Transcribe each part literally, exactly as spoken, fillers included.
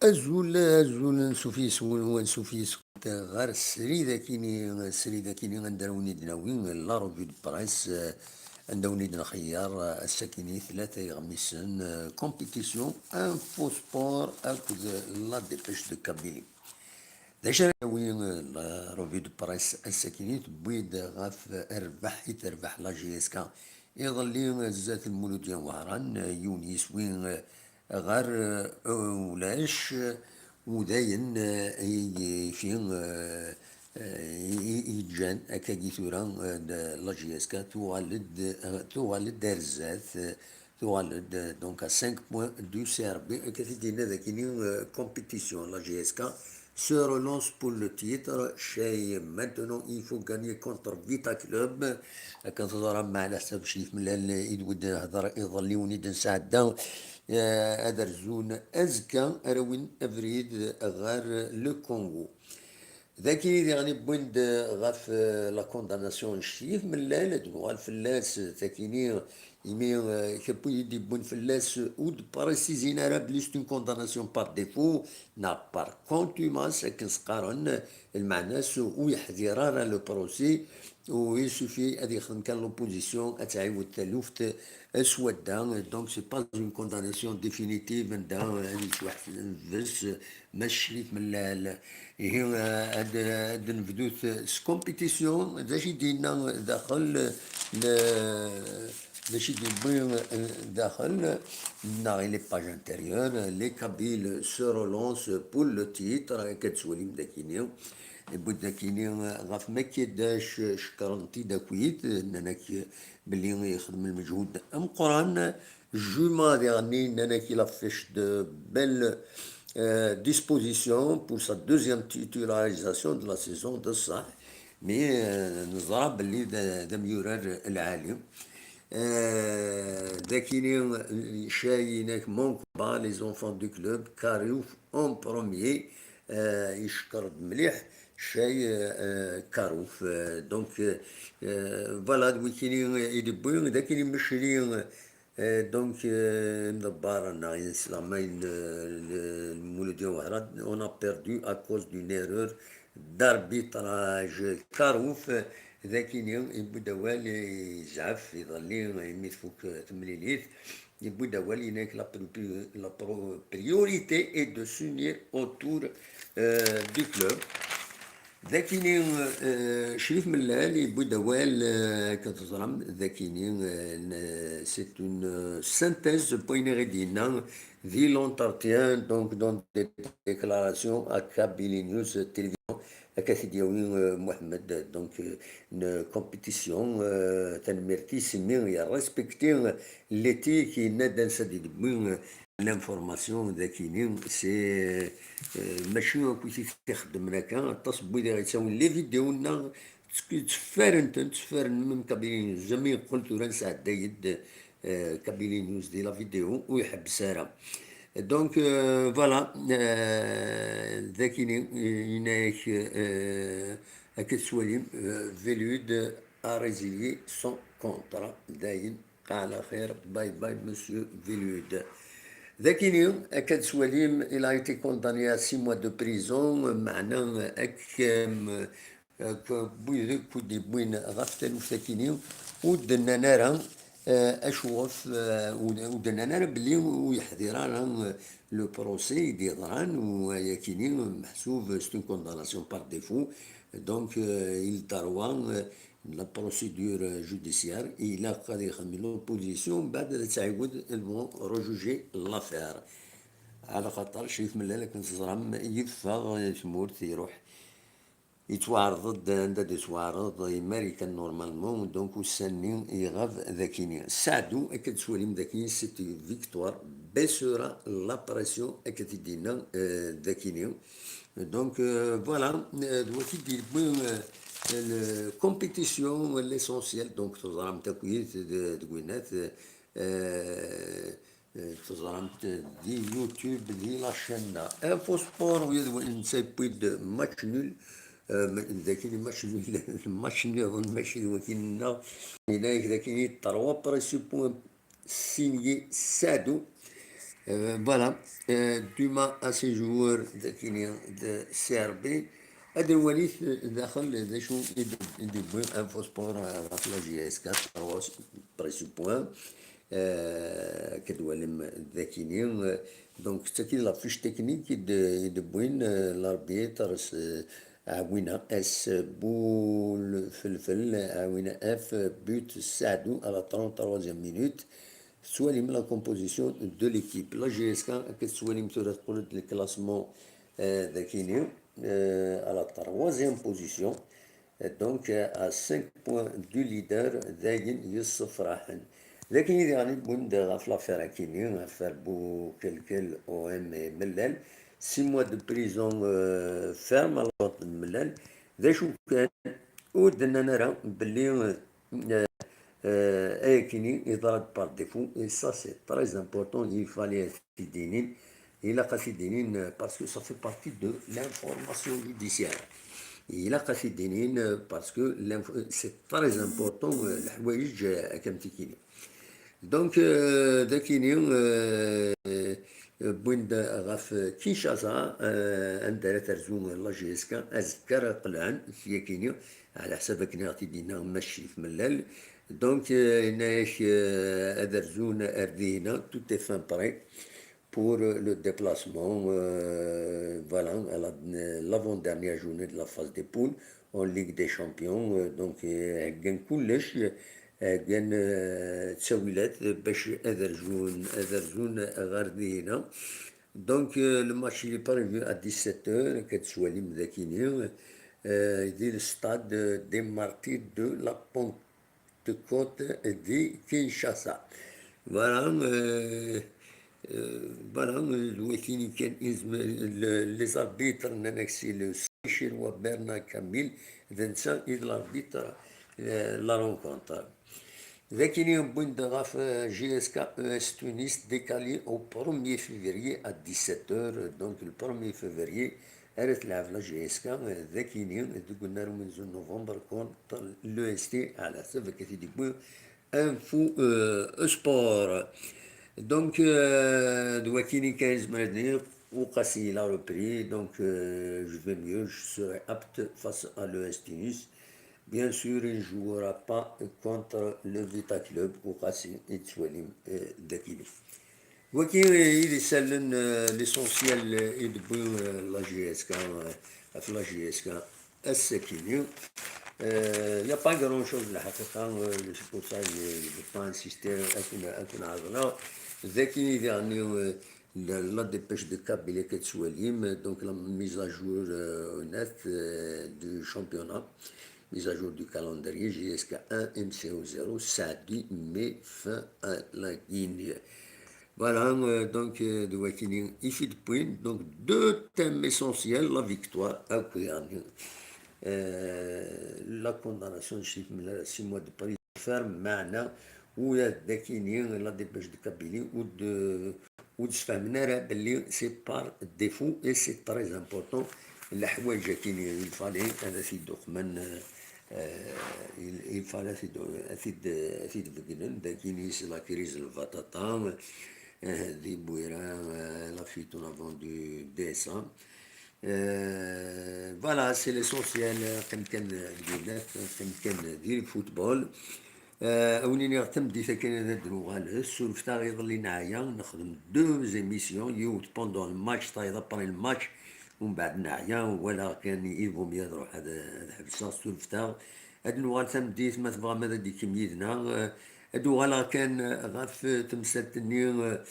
Azul, azul, ansuf yes-wen, ansuf yes-went ɣer srid akini, srid akini, anda ara wen-id-nawi la revue de presse, anda wen-id-nxeyyer ass-akini tlata iɣmisen, compétition, info sport akked la dépêche de Kabylie. D acu ara yawi la revue de presse ass-akini? Tewwi-d ɣef rrbeḥ i terbeḥ la J S K iḍelli zdat Lmuludya n Wehran, yiwen yiswi ɣer, eh, ulac, eh, u dayen, eh, i, i, eh, eh, i, i, i yeǧǧan akkagi tura, eh, d-, la J S K tuɣal-d, eh, tuɣal-d ar zdat, eh, tuɣal-d, eh, donc à cinq points du C R B, akka t-id-yenna dakini, eh, compétition, la J S K se relance pour le titre, chez maintenant il faut gagner contre Vita Club. Akken teẓram, meɛna ḥsab Crif Mellal i d-wedden hder iḍelli wen-id-nesɛedda, eh, ad rzun azekka, ara win abrid ɣer le Congo. Daki diɣen wwin-d ɣef, eh, la condamnation n Crif Mellal, ad nuɣal fell-as, eh, takini, imi, eh, kewwi i d-iwwin fell-as, ur d-précisin ara belli c'est une condamnation par défaut, neɣ par contumace, akken s-qqaren, lmeɛna-s ur yeḥdir ara le procès, u il suffit ad yexdem kan l'opposition, ad tɛiwed taluft, eh, s wadda. Donc c'est pas une condamnation définitive, anda, eh, ad yettwaḥbes, eh, Mass Crif Mellal. Ihi, eh, ad, ad nebdut s compétition, d acu i d-yenna daxel, le, d acu i d-yewwi, eh, daxel, neɣ les pages intérieures, les Kabyles se relancent pour le titre, akka d-tettwalim dakini. Yewwi-d dakini ɣef Makedac, cekkren-t-id akkit, nnan-ak belli yexdem lmeǧhud ameqqran. Juma diɣenni, nnan-ak il affiche de belles, euh, dispositions pour sa deuxième titularisation de la saison, d ṣṣeḥ, mais, euh, neẓra belli d, d amyurar lɛali. Euh, dakini, cay-inek mon combat, les enfants du club, Karouf en premier, euh, icekker-d mliḥ cay, euh, Karouf. Euh, donc, euh, euh, voilà, d wikini i d-wwi, dakini mecri, euh, donc, euh, imḍebbar neɣ inesleɣmayen, euh, le, le Mouloudien Ouahra, on a perdu à cause d'une erreur d'arbitrage. Karouf, dakini, yewwi-d awal, yezɛef iḍelli imi tfuk temlilit. Yewwi-d awal, yenna-ak la pri-, la pro-, priorité est de s'unir autour, euh, du club. Dakini, euh, Crif Mellal yewwi-d awal, euh, akken teẓram, dakini, euh, n-, c'est une, euh, synthèse n wayen i ɣ-id-yenna di l'entretien, donc dans des déclarations à Kabylie News Télévision, akka t-id-yawi, euh, Mohamed, donc, euh, une compétition, euh, tanemmirt-is imi yerrespecti l'éthique, yenna-d ansa d-yewwi, euh, l'information dakini, c'est, euh, mačči akk i t-ixeddmen akka, aṭas n wid i ɣ-yettawin les vidéos-nneɣ, ttk-, tteffaren-ten, tteffaren même Kabylie News, jamais yeqqel tura nesɛedday-d, euh, Kabylie News di la vidéo, ur iḥebbes ara. Donc, euh, voilà, euh, dakini, euh, yenna-ak, euh, akka tettwalim, euh, Velud a résilié son contrat, dayen, على خير, bye bye, monsieur Velud. Dakini, akka tettwalim, il a été condamné à six mois de prison, meɛna, euh, akken, euh, k-, wid akk i d-yewwin ɣef taluft-akini, ur d-nnan ara, eh, acuɣef, eh, ur, ur d-nnan ara belli ur yeḥdir ara, eh, le procès i d-yeḍran, u ayakini meḥsub c'est une condamnation par défaut. Donc, eh, il a le droit, eh, de la procédure judiciaire, ilaq ad yexdem l'opposition, mbeɛd ad tɛiwed, elles vont rejuger l'affaire. Ɛla xaṭer Crif Mellal, akken teẓram, yeffeɣ tmurt, iruḥ. Yettwaɛreḍ-d anda d-yettwaɛreḍ i Marikan normalement, donc ussan-nni iɣab dakini. Saɛdu, akka d-tettwalim dakini, c'est une victoire, baissera la pression, akka t-id-yenna, euh, dakini. Donc, euh, voilà, euh, d waki d-yewwi, euh, le compétition, l'essentiel, donc teẓram takuyt d, d winat, euh, Eh, teẓram-t di YouTube, di la chaîne Info Sport, u yid-wen netta yewwi-d match nul. Eh, ma-, dagi match nul, match nniḍen, mačči d wakin-nneɣ. Yenna-yak dagi trois précieux points signés Saɛdu. Euh, voilà. Euh, duma à ces joueurs de, de C R B, ad nwali daxel d acu i d-, i d-yewwi Info Sport, euh, ɣef la J S K, trois, presque points. Euh, akken twalem dakini, euh, donc, c'est la fiche technique de, de Bouin, euh, l'arbitre, c'est Awina S, Boul Felfel, Awina F, but Sadou à la trente-troisième minute. Tettwalim la composition de l'équipe. La J S K, akken tettwalim tura, teqqel-d le classement, euh, dakini, euh, à la troisième position. Euh, donc, euh, à cinq points du leader, dayen yessefraḥen. Dayen, daɣen, wwin-d ɣef l'affaire akini, affaire bu quelques O M et Mellal. Six mois de prison, euh, ferme à l'ordre de Mellal. D acu kan, ur d-nnan ara belli, euh, euh, ayakini yeḍra-d par défaut, et ça, c'est très important, il fallait à t-id-inin, ilaq ad t-id-inin, euh, parce que ça fait partie de l'information judiciaire. Ilaq ad t-id-inin, euh, parce que l'inf-, c'est très important, euh, leḥwayeǧ, euh, akka am tikini. Donc, euh, dakini, euh, euh, wwin-d ɣef Kinshasa, euh, anda ara terzu la J S K, azekka ara qelɛen, yakini, ɛla ḥsab akken i ɣ-t-id-yenna Mac Ccif Mellal. Donc, euh, yenna-yak, euh, ad rzun ar dihna, tout est fin prêt pour le déplacement, euh, voilà, à la, l'avant-dernière journée de la phase des poules en Ligue des Champions. Euh, donc, euh, heggan kullec, heggan, euh, ttawilat bac ad rzun, ad rzun ɣer dihna. Donc, euh, le match il est prévu à dix-sept heures, akken tettwalim dakini, euh, di le stade des martyrs de la Pentecôte de Kinshasa. Voilà, euh, euh, voilà, euh, d wakini kan izmer, le, les arbitres, nnan-ak c'est le Seychellois Bernard Camille, d netta i d l'arbitre, euh, la rencontre. Dakini wwin-d ɣef, euh, J S K E S Tunis, décalé au premier février à dix-sept heures. Donc, le premier février, ara tleɛb la J S K, euh, dakini, deg unnar umenzu n novembre, contre l'E S T, ɛla ḥsab akka t-id-yewwi Info, euh, Sport. Donc, euh, d wakini kan i zemreɣ ad d-iniɣ, Ouqassi, il a repris, donc, euh, je vais mieux, je serai apte face à l'E S Tunis. Bien sûr, il ne jouera pas contre le Vita Club, Ouqassi, i tettwalim, euh, dakini. Waki i d isallen, euh, l'essentiel, euh, i d-tewwi, euh, la J S K, euh, ɣef la J S K ass-akini. Euh, il n'y a pas grand-chose, la haqiqa, euh, c'est pour ça que je ne vais pas insister, akken, akken ɛerḍeɣ. Dagi, daɣen, euh, la, la dépêche de Kabylie que tu lis, donc la mise à jour, euh, honnête, euh, du championnat, mise à jour du calendrier, J S K un, M C O zéro, Saadi met fin à la guerre. Voilà, euh, donc, euh, d wakini i fi d-wwin, donc, deux thèmes essentiels, la victoire, euh, la condamnation de Chérif Mellal à six mois de prison ferme, meɛna, ula d akini, la dépêche de Kabylie, ur d-, ur d-sfehmen ara belli c'est par défaut et c'est très important. Leḥwayeǧ akini, il fallait ad t-id-uqmen, euh, il, il fallait ad t-id-, ad t-id-, ad t-id-beggnen, dakini c'est la crise n lbaṭaṭa, euh, di Bouira, euh, la fuite en avant du D S A. Euh, voilà, c'est l'essentiel, euh, qqimen kan deg unaf, qqimen kan di football. Euh, a wen-iniɣ tameddit akken ad d-nuɣal, surfet-aɣ iḍelli neɛya, nexdem deux émissions, yiwet pendant le match, tayeḍ après le match, umbeɛd neɛya, walaɣ kan il vaut mieux ad ruḥ ad, ad ḥebseɣ, surfet-aɣ. Ad nuɣal tameddit, ma tebɣam ad d-ikem yid-neɣ. Euh, ad uɣaleɣ kan ɣef temsalt-nni, euh,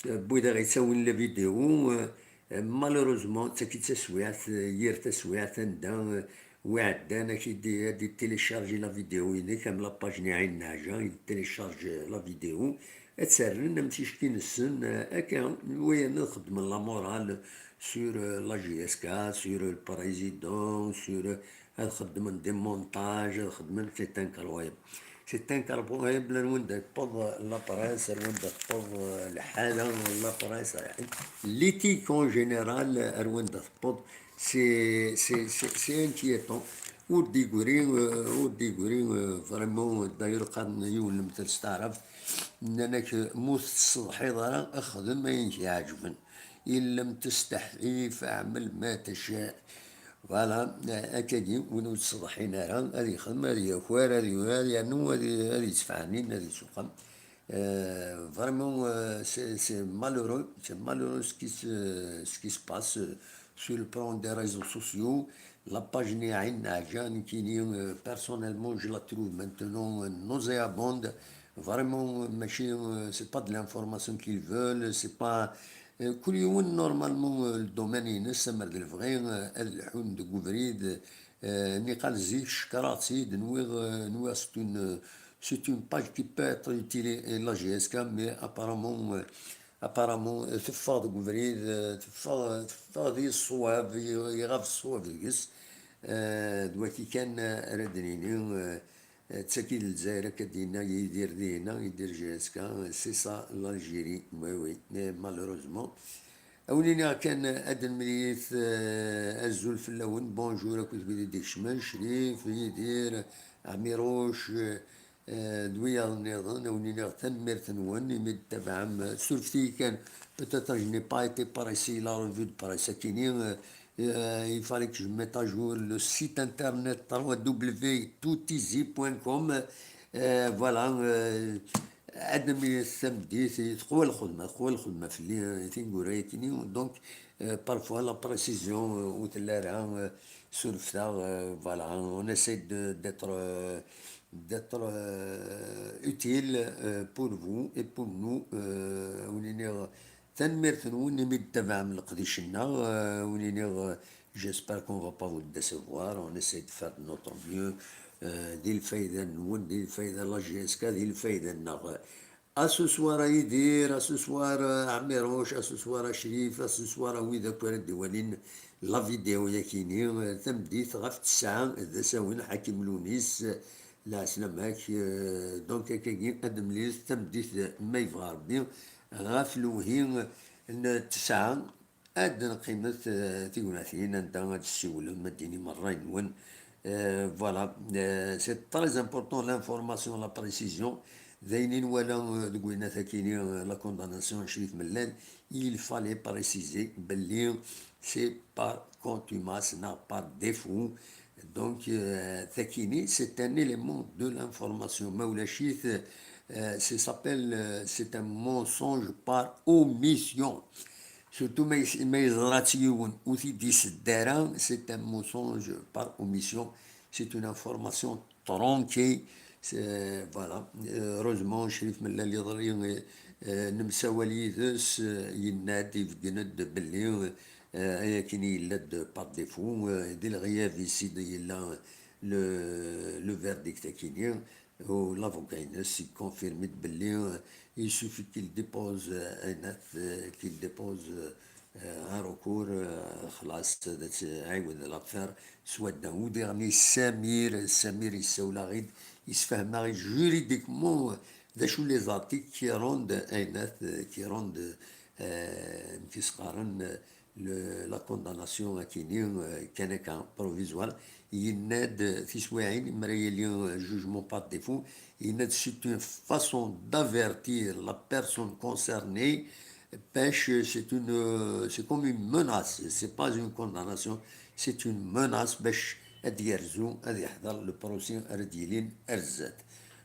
n wid ara yettawin la vidéo, euh, Malheureusement, d tagi d taswiɛt, yir taswiɛt anda, euh, wi ɛeddan ad k-id-, ad d-télécharger la vidéo-inek, am la page-nni Ɛin Neɛja, i d-télécharge la vidéo, ad tt-rren am ticki-nsen, euh, akka, wayen ad xeddmen la morale sur, euh, la J S K, sur le président, sur, euh, ad xeddmen des montages, ad xeddmen, c'est incroyable. C'est incroyable, ar wanda tewweḍ la presse, ar wanda tewweḍ, euh, lḥala n la presse, l'éthique en général, ar wanda tewweḍ, c'est, c'est, c'est, c'est inquiétant. Ur d-igri, euh, ur d-igri, euh, vraiment, d'ailleurs, qqaren yiwen lemtel s taɛrabt, nnan-ak, ma ur tettseḍḥiḍ ara, xdem ayen k-iɛeǧben. إن لم تستحي فاعمل ما تشاء. Voilà, akkagi, win ur yettseḍḥin ara, ad yexdem, ad yaker, ad yurar, yernu ad, ad yettfeɛnin, ad yessuqam. Euh, vraiment, euh, c'est, c'est malheureux, c'est malheureux ce qui se, ce qui se passe, euh, sur le plan des réseaux sociaux. La page-nni Aïn Aja, nekkini, euh, personnellement, je la trouve maintenant, euh, nauséabonde. Vraiment, euh, mačči, euh, c'est pas de l'information qu'ils veulent, c'est pas, euh, kul yiwen, normalement, euh, le domaine-ines, amer d lebɣi, euh, ad lḥun deg ubrid, euh, niqal zik, cekreɣ-tt-id, nwiɣ, euh, nwiɣ c'est une, c'est une page qui peut être utile à la J S K, mais apparemment, euh, apparemment, euh, teffeɣ deg ubrid, euh, teffeɣ, teffeɣ di ṣṣwab, i-, iɣab ṣṣwab deg-s. Euh, d waki kan, euh, ara d-nini, euh, euh, d tagi d Lezzayer, akka d-yenna Yidir dinna, Yidir J S K, euh, c'est ça l'Algérie, oui, oui, mais malheureusement. A wen-iniɣ kan, ad d-nemlilit, euh, azul fell-awen, bonjour akked wid i d-ikecmen, Crif, Yidir, Ɛmiruc, euh, euh, d wiyaḍ nniḍen, a wen-iniɣ tanemmirt-nwen imi d-tabaɛem, euh, surfet-iyi kan, peut-être je n'ai pas été précis, la revue de presse, akini, euh, euh, il fallait que je mette à jour le site internet trois W toutizi point com, euh, voilà, euh, ad nemlilit tameddit, teqwa lxedma, teqwa lxedma fell-i, euh, tineggura-yakini, donc, euh, parfois la précision, euh, ur telli ara, euh, surfet-aɣ, euh, voilà, on essaie de, d'être, euh, d'être, euh, utile, euh, pour vous et pour nous, euh, a wen-iniɣ tanemmirt-nwen imi d-tabaɛem leqdic-nneɣ, euh, a wen-iniɣ, euh, j'espère qu'on va pas vous décevoir, on essaie de faire de notre mieux, euh, di lfayda-nwen, di lfayda n la J S K, di lfayda-nneɣ. À ce soir a Yidir, à ce soir, euh, Ɛmiruc, à ce soir a Crif, à ce soir a wid akk ara d-iwalin la vidéo-yakini, euh, tameddit ɣef ttesɛa d asawen Ḥakim Lunis, euh, lɛeslama-k, euh, donc akkagi ad nemlilit tameddit ma yebɣa Rebbi ɣef lewhi n ttesɛa. Ad d-neqqimet, eh, tignatin anda ad d-tessiwlem, ad d-tinim ṛṛay-nwen. Eh, voilà. Eh, c'est très important l'information, la précision. D ayen i nwala, eh, deg winnat akini, eh, la condamnation n Crif Mellal, il fallait préciser belli c'est par contumace neɣ par défaut. Donc, eh, takini, c'est un élément de l'information. Ma ulac-it, eh, c'est s'appelle, eh, c'est un mensonge par omission. Surtout ma yes-, ma yeẓra-tt yiwen ur t-id-iseddi ara, c'est un mensonge par omission, c'est une information tronquée. C'est, voilà. Heureusement, Crif Mellal iḍelli, euh, nemsawal yid-s, euh, yenna-d, ibeggen-d belli, euh, ayen akini yella-d par défaut, euh, di leɣyab-is i d-yella le, le verdict akini. U l'avocat-ines iconfirme-d belli, euh, il suffit qu'il dépose, euh, un acte, euh, qu'il dépose, euh, un recours, euh, xlas, ad ɛiwed l'affaire s wadda. U diɣen Samir, Samir yessawel-aɣ-id, yessefhem-aɣ-id juridiquement, euh, d acu les articles qui rendent un acte, euh, qui rendent, euh, amek i s-qqaren, euh, le, la condamnation akini, euh, kan akka, provisoire. Yenna-d tiswiɛin, mi ara yili, euh, jugement par défaut, yenna-d c'est une façon d'avertir la personne concernée, bac c'est une, euh, c'est comme une menace, c'est pas une condamnation, c'est une menace, bac ad yerzu, ad yeḥḍer le procès ara d-yilin ar zdat.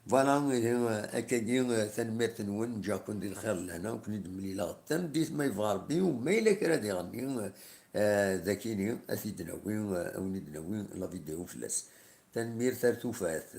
Voilà, ihi, euh, akkagi, euh, tanemmirt-nwen, ǧǧiɣ-ken di lxir d lehna, ur ken-id-mlileɣ tameddit ma yebɣa Rebbi, u ma yella kra diɣenni, euh, euh, d akini, ad t-id-nawi, euh, ad wen-id-nawi la vidéo fell-as. Tanemmirt ar tufat.